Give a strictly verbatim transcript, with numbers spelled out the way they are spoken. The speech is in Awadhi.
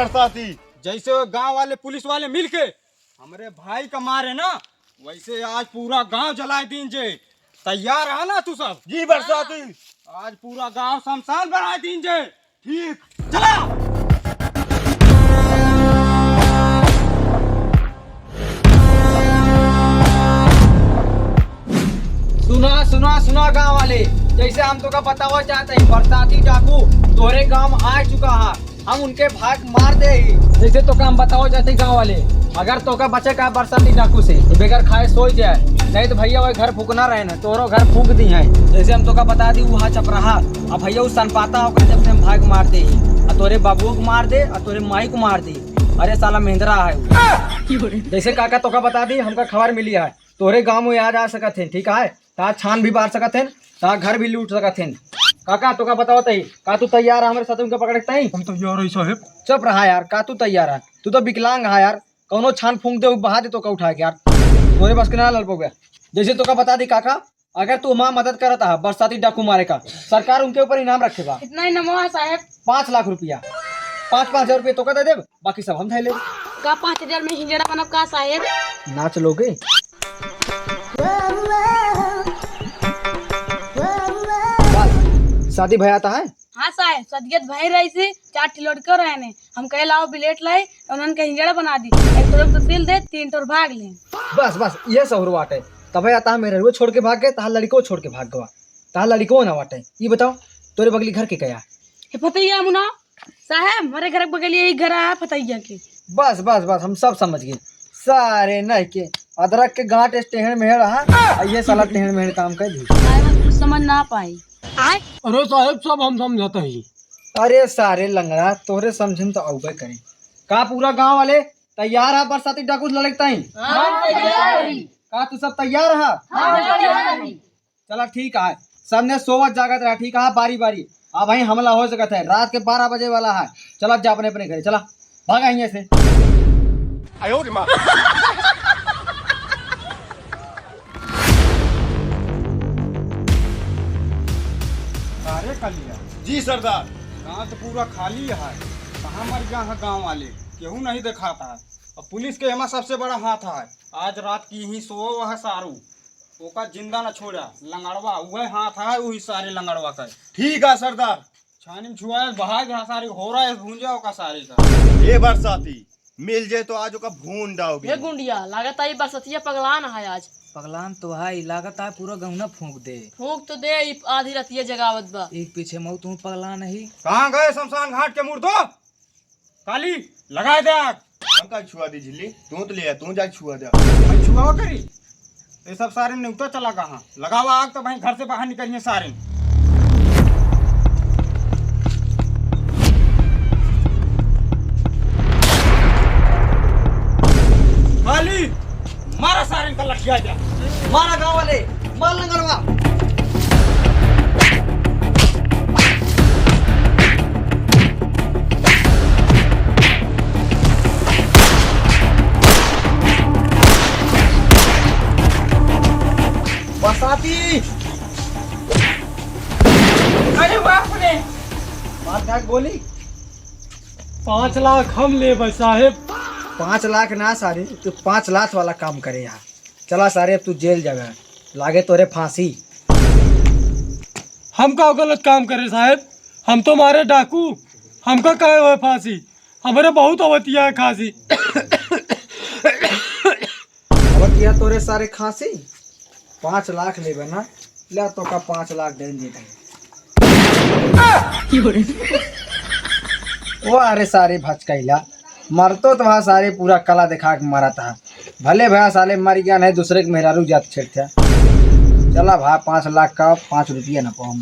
बरसाती। जैसे वो गांव वाले पुलिस वाले मिलके हमरे भाई का मारे ना, वैसे आज पूरा गांव जलाए दीन जे। तैयार है ना तू सब? जी बरसाती। आज पूरा गांव शमशान बनाए दीन जे। ठीक, चला। सुना, सुना, सुना गांव वाले, जैसे हम तोका बतावा चाहते हैं, बरसाती डाकू तोरे गांव में आ चुका है। हम उनके भाग मार दे ही। जैसे तोका हम बतावा चाहते हैं गांव वाले, अगर तोका बचे का बरसाती डाकू से, तो बगैर खाए सोई जाए, नहीं तो भैया वही घर फूकना रहे ना, तोरो घर फूक दी है। जैसे हम तोका बता दी, वहाँ चपराहा, अब भैया उस सनपाता होकर जब से हम भाग मार दे ही, आ तोरे बाबुओ को मार दे, आ तोरे माई को मार दे। अरे साला मेहंदरा है वो। जैसे काका तोका बता दी, हमका खबर मिली है, तोरे गांव में आज आ सकत हैं, ठीक है? ता छान भी मार सकत हैं, ता घर भी लूट सकत हैं। काका, तोका बताओ तई, का तू तैयार है हमरे साथ उनके पकड़े के तई? हम तैयार है साहेब। चुप रहा यार, का तू तैयार है? तू तो विकलांग है यार, कौनो छान फूंक दे, बहा दे तोका उठा के यार। तोरे बस के ना लड़ पउबे। जैसे तोका बता दी काका, अगर तू हमार मदद करत है बरसाती डाकू मारे का, सरकार उनके ऊपर इनाम रखे बा। कितना इनाम है साहेब? पाँच लाख रुपया। पाँच, पाँच हजार रुपया तोका दे देब, बाकी सब हम धइ लेब। का पाँच हजार में हिंजड़ा बनब का साहेब? नाच लोगे? बस, शादी भया ता है? हाँ साहेब, सदियत भई रही सी, चार ठे लड़के रहे ने। हम कहे लाओ बिलेट लाई, उन्हन के हिंजड़ा बना दी। एक ठो तो सिल दे, तीन ठो भाग ले। बस, बस, ये सहुर बाटे। तबे आता है मेरे रुए छोड़ के भाग गए, तहार लड़को छोड़ के भाग गवा। तहार लड़को ना बाटे। ये बताओ, तोरे बगली घर के कया? हे फतैया मुना, साहेब, हमारे घर के बगलिया ही घर है फतैया के। बस, बस, बस, हम सब समझ गए। सारे नहीं के अदरक के गांठ टेढ़ मेढ़ रहा, आ ये साला टेढ़ मेढ़ काम कर दी। साहेब, हम कुछ समझ ना पाई। अरे साहेब, सब हम समझत ही। अरे सारे लंगड़ा, तोहरे समझे में तो आउबे करे। का पूरा गांव वाले तैयार है बरसाती डाकू से लड़े के ताई? हाँ, तैयार ही। का तू सब तैयार है? हाँ, तैयार ही। चला ठीक है, सबने सोवत जागत रहा, ठीक है, बारी बारी। अब वहीं हमला हो सकत है, रात के बारह बजे वाला है। चला जा अपने अपने घरे, चला भागा यहाँ से। आयो रे माँ। अरे कलिया। जी सरदार। गांव तो पूरा खाली है, कहाँ मर गया है गांव वाले, केहू नहीं देखाता है। अब पुलिस के एमा सबसे बड़ा हाथ है, आज रात की यहीं सोओ वह सारू। ओका जिंदा न छोड़ा, लंगड़वा उहे हाथ है, उही सारे लंगड़वा का। ठीक है सरदार। छानी में छुआ है, बहा गया सारे, हो रहा है भूंजा ओका सारे का। ए बरसाती, मिल जाए तो आज ओका भून डाओगे। ए गुंडिया, लागत है ई बरसतिया पगलान है आज। पगलान तो है, लागत है पूरा गहुना फूंक दे। फूंक तो दे, ई आधी रतिया जगावत बा। एक पीछे मऊ तू पगलान है। कहाँ गए शमशान घाट के मुर्दो? काली, लगाए दे आग। हम का छुआ दी झिल्ली? तू तो ले आ, तू जा छुआ दे। भाई छुआ करी? ये सब सारे नेवता चला कहाँ? लगावा आग तो भाई घर से बाहर निकलिए सारे। काली, मारा सारे का लठिया जा। मारा गाँव वाले, मार लंगड़वा। बरसाती। अरे बाप रे। मार काट गोली। पाँच लाख हम लेबे साहेब। पाँच लाख ना सारे, तू पाँच लाख वाला काम करे यहाँ। चला सारे, अब तू जेल जाबे, लागे तोरे फांसी। हम का गलत काम करे साहेब? हम तो मारे डाकू, हमका काहे होए फांसी? हमरे बहुत अवतिया है खांसी। अवतिया तोरे सारे खांसी? पाँच लाख लेबे ना, ले तोका पाँच लाख दे देते हैं। ओ अरे सारे भचकैला, मरतो तो वहाँ सारे पूरा कला दिखा के मरत है। भले भया साले मर गया नहीं, दूसरे के मेहरारू जात छेड़ते। चला भा, पाँच लाख का पाँच रुपया ना पाऊँ।